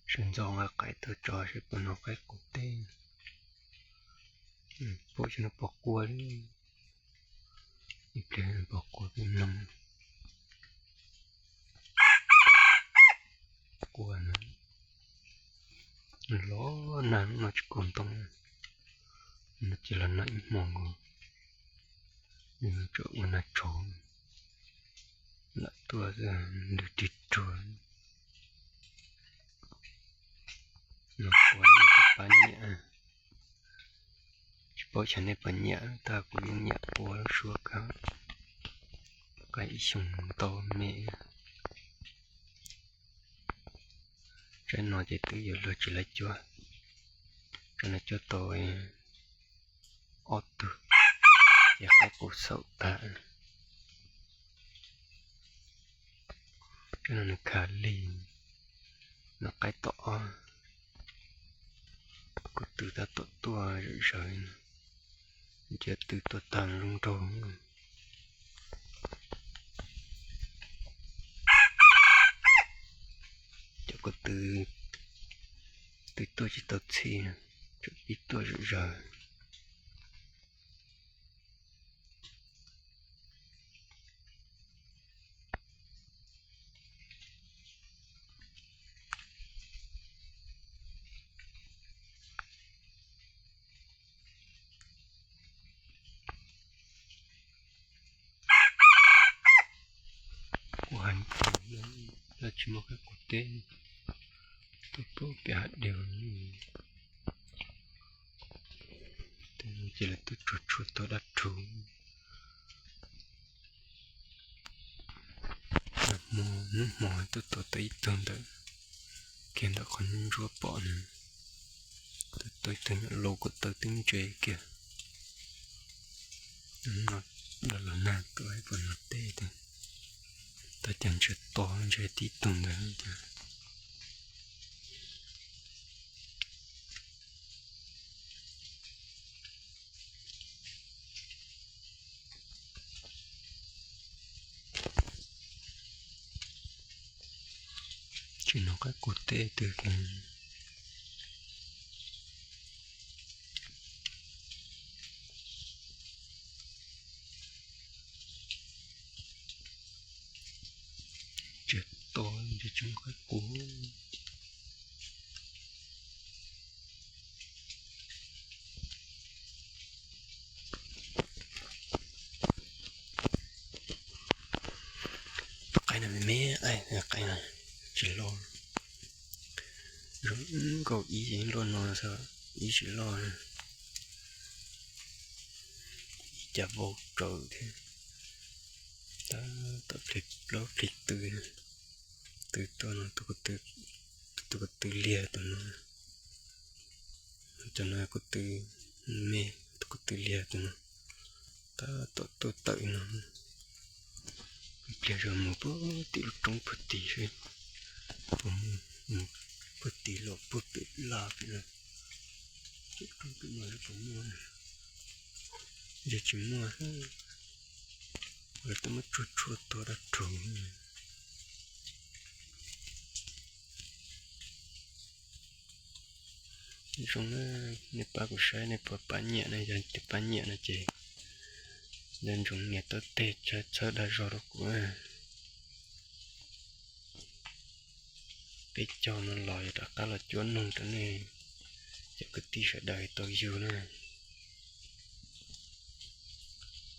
Sawv ntxov nqa qaib tuaj tso seb puas hnov qaib qus teb. Pom xyov nws pom quaj li, ib pliag pom quaj peb mloog. Quaj na, los nag no tsis kaum ntoo, no ces los nag ib hmo nkaus, tseem ua nag tshauv, lam tuaj ntws rig ruag. No quaj li cov pab nyiam, tsis paub xyov nej puas nyiam, tab kuv yeej nyiam quaj lub suab kawg, qaib ib xyoos ntau me. Tsaib no ces twb yuav luag tsis laib cuab, tsaib no cuab tau ob tug, ces qaib qus xaum tag. Tsaib no nws khav lig, no qaib tom ob, kuv tw tab tom tuaj zawm zaws, nrhiav tw tuaj tag zoo nraug. Cov kuv tw, tw tuaj tsis tau txhij, tseem pib tuaj zawm zaws. Kuv hais tias yog tsis muaj qaib qus teb, tuaj pem hav dej, ces lawv tuaj tsuag tsuag tau dab rhuv. Hmo, hnub hmo tuaj tua tau ib tug ntawm, kiag ntawm qhov ntsuab pom na, tuaj tua ib tug nyuam laus kom taw twb ntse kiag. Los los nag tuaj puas hnov teb tiag, tab cas ntshe to ntshe tib tug ntawd tiag. Tsis hnov qaib qus teb twg kiag. Tsis to, tsis hnov qaib qus. Tus qaib no me me, qaib no tsis loj. Zoo nkauj ib luaj no xwb, ib tsis loj. Ib cas vau tsaws thiab. Tab tom plig plaub plig tw, tw tuaj no, tus kuv tw liag tus no, cov no kuv tw me, tus kuv tw liag tus no, tab tom tuaj tawm no. Pliag zog mus puag tim lub roob puag tim seb puas muaj, mus puag tim los puag pem laj pem no, tim roob pem no puas muaj, ntshe tsis muaj, lawv twb muab tsuag tsuag tua dab rhuv. Zoo na, nej pab kuv saib nej puas pab nyiam na, yog tias pab nyiam no ces nco ntsoov nias tau tej txhawb dag zog rau kuv. Peb caug no los yuav rov qab los cuab noog rau nej cov kwv tij sawv daws tau yug na.